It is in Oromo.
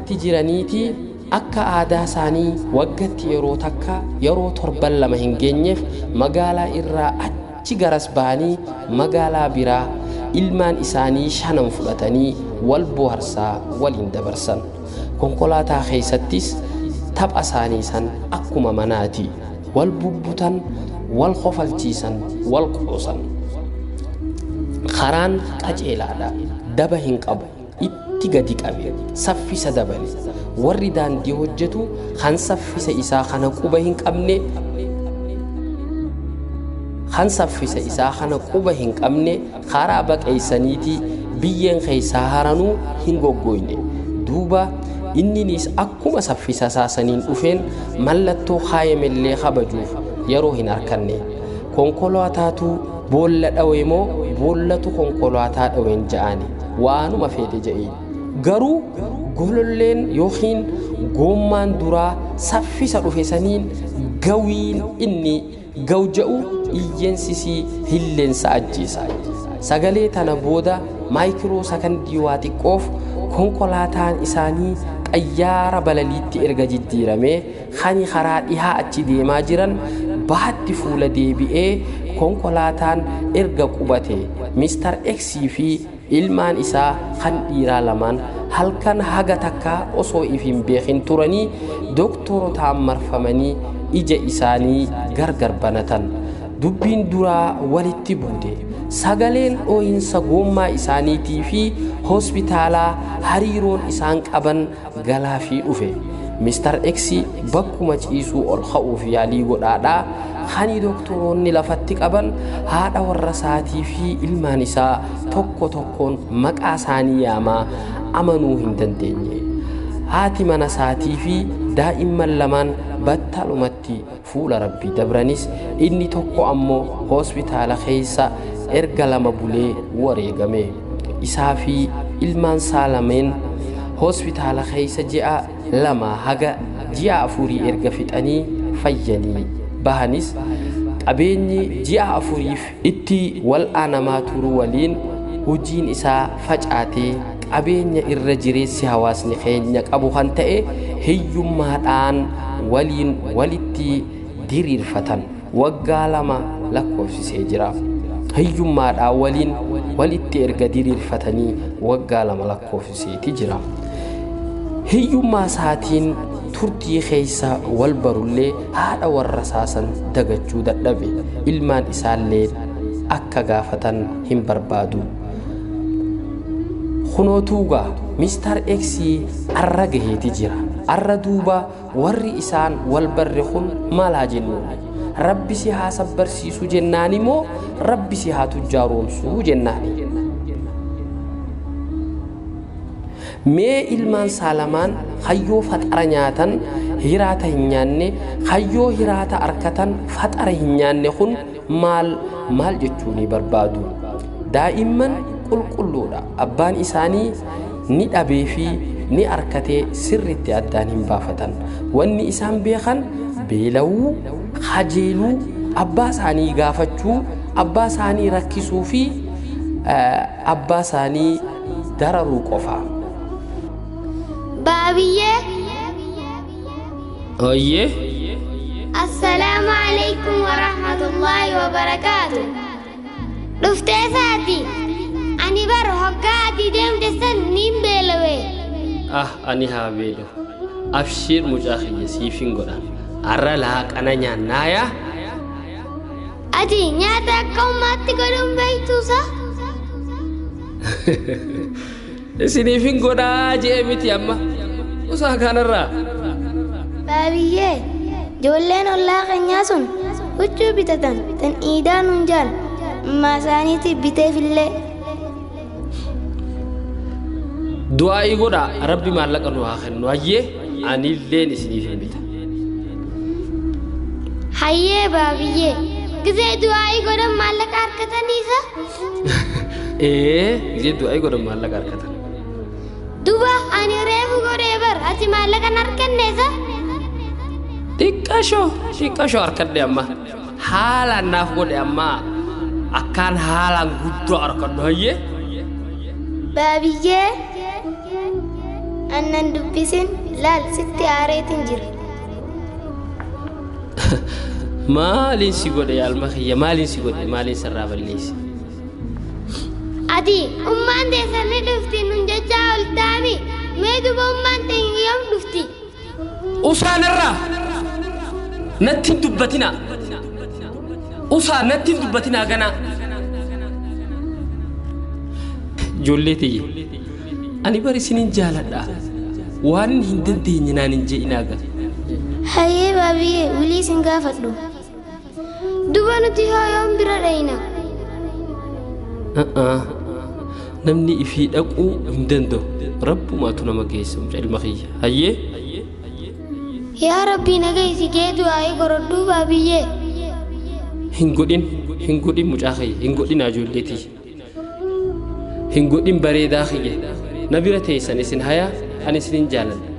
Kanatti jiraniiti akka aadaa isaanii waggatti yeroo takka yeroo torban 2 hin geenyeef magaalaa irraa achi garas ba'anii magaalaa biraa ilmaan isaanii 5 fudhatanii wal bohaarsaa waliin dabarsan. Konkolaataa keessattis tapha isaanii san akkuma manaati. Wal bubbutan, wal kofalchiisan, wal qoosan. Karaan qajeelaadha. Daba hin qabu. Itti gadi qabe. Saffisa dabale. Warri daandii hojjetu kan saffisa isaa kana quba hin qabne kan saffisa isaa kana quba hin qabne karaa baqeessaniiti biyyeen keessaa haranuu hin goggoyne. Duuba inninis akkuma saffisa isaa saniin dhufeen mallattoo kaayamellee kabajuuf yeroo hin arkanne. Konkolaataatu boolla dhawe moo boollatu konkolaataa dhaween ja'ani waanuma feete ja'een. Garuu gololleen yookiin goommaan duraa saffisa dhufe saniin gawiin inni gaw ja'u iyyeensisii hilleensa ajjeesa. Sagalee tana booda maayikiroo sakandii waa xiqqoof konkolaataan isaanii xayyaara balaliitti erga jijjiiramee kan karaa dhihaa achi deemaa jiran baatti fuula deebi'ee konkolaataan erga qubate Mr. X fi ilmaan isaa kan dhiiraa lamaan halkan haga takka osoo if hin beekin turanii doktorotaan marfamanii ija isaanii gargar banatan. Dubbiin duraa walitti buute. Sagaleen dhoohinsa goommaa isaaniitii fi hospitaalaa hariiroon isaan qaban galaafii dhufe. Mr. X bakkuma ciisuu ol ka'uuf yaalii godhaadhaa kan doktoroonni lafatti qaban haadha warra isaatii fi ilmaan isaa tokko tokkoon maqaa isaanii yaamaa amanuu hin dandeenye. Haati mana isaatii fi daa'imman lamaan battalumatti fuula rabbii dabranis inni tokko ammoo hospitaala keessa erga 2 bulee wareegame. Isaa fi ilmaan isaa lameen hospitaala keessa ji'a 2 haga ji'a 4 erga fixanii fayyanii bahanis qabeenyi ji'a 4 itti wal'aanamaa turuu waliin hojiin isaa facaatee qabeenya irra jireessi hawaasni keenya qabu kan ta'e hiyyummaadhaan waliin walitti diriirfatan waggaa 2 lakkoofsisee jira. Hiyyummaadhaan waliin walitti erga diriirfatanii waggaa 2 lakkoofsiseeti jira. Hiyyummaa isaatiin turtii keessa wal barullee haadha warra isaasan dagachuu dadhabe. Ilmaan isaallee akka gaafatan hin barbaadu. Kunootuugaa Mr. X arra gaheeti jira. Arra duuba warri isaan wal barre kun maal haa jennuun? Rabbi si haa sabbarsiisu jennaan immoo rabbi si haa tujjaaroomsuu jennaani. Mee ilmaan saalamaan hayyoo faxara nyaatan hiraata hin nyaanne hayyoo hiraata arkatan faxara hin nyaanne kun maal maal jechuu ni barbaadu. Daa'imman qulqulluudha. Abbaan isaanii ni dhabee fi ni arkatee sirriitti addaan hin baafatan. Wanni isaan beekan beela'uu, kajeeluu, abbaa isaanii gaafachuu, abbaa isaanii rakkisuu fi abbaa isaanii dararuu qofa. Baabiyyee. Oyyee. Assalaamu alaikum warahmatullaahi wabarakaatu. Dhuftee saati. Ani bar hoggaa ati deemte san niin beelawee. Ah, ani haa beelu. Abshiir mucaa kiyya siif hin godha. Arra laaqana nyaannaayaa. Ati nyaata akka ummaatti godhuun beektuusa? Isiniif hin godhaa je'e miti amma. Usaa kanarraa. Baabiyyee, ijoolleen ollaa keenyaa sun huccuu bitatan tan iidaa nuun jaan ammaa isaaniitiif biteefillee. Du'aa'ii godhaa rabbi maallaqa nu haa kennu hayyee anilleen isiniif hin bita. Hayyee baabiyyee, gizee du'aa'ii godhan maallaqa harkataniisa? Ee, gizee du'aa'ii godhan maallaqa harkatan. Duba ani reefu godhee bar ati maallaqa hin harkanneesa? Xiqqashoo harkadhe amma. Haalaan naaf godhe amma akkaan haalaan guddoo harkadhu hayyee. Baabiyyee, Annan dubbisin laal sitti aareetin jira. Maaliin si godhe yaalma kiyya, maaliin si godhe, maaliin sirraa balleesse? Ati ummaan teessan ni dhufti nun jechaa ol taami. Mee duba ummaan teenya yoom dhufti? Usaanarraa natti hin dubbatinaa. Usaa natti hin dubbatinaa ganaa. Ijoollee tiyye, ani bari isinin jaaladha. Waan hin dandeenye naan hin je'inaa gaa. Hayyee baabiyyee, wilii sin gaafadhu. Duba nuti hoo yoom bira dhayna? Namni ifii dhaquu hin danda'u. Rabbumaatu nama geessa mucaa ilma kiyya. Hayyee? Yaa Rabbii naga isi jee du'aa'ii gorodhuu baabiyyee. Hin godhin, hin godhin mucaa kiyya, hin godhin ijoollee tiyya. Hin godhin bareedaa kiyya. Na bira teessan isin hayaa, ani isinin jaaladha.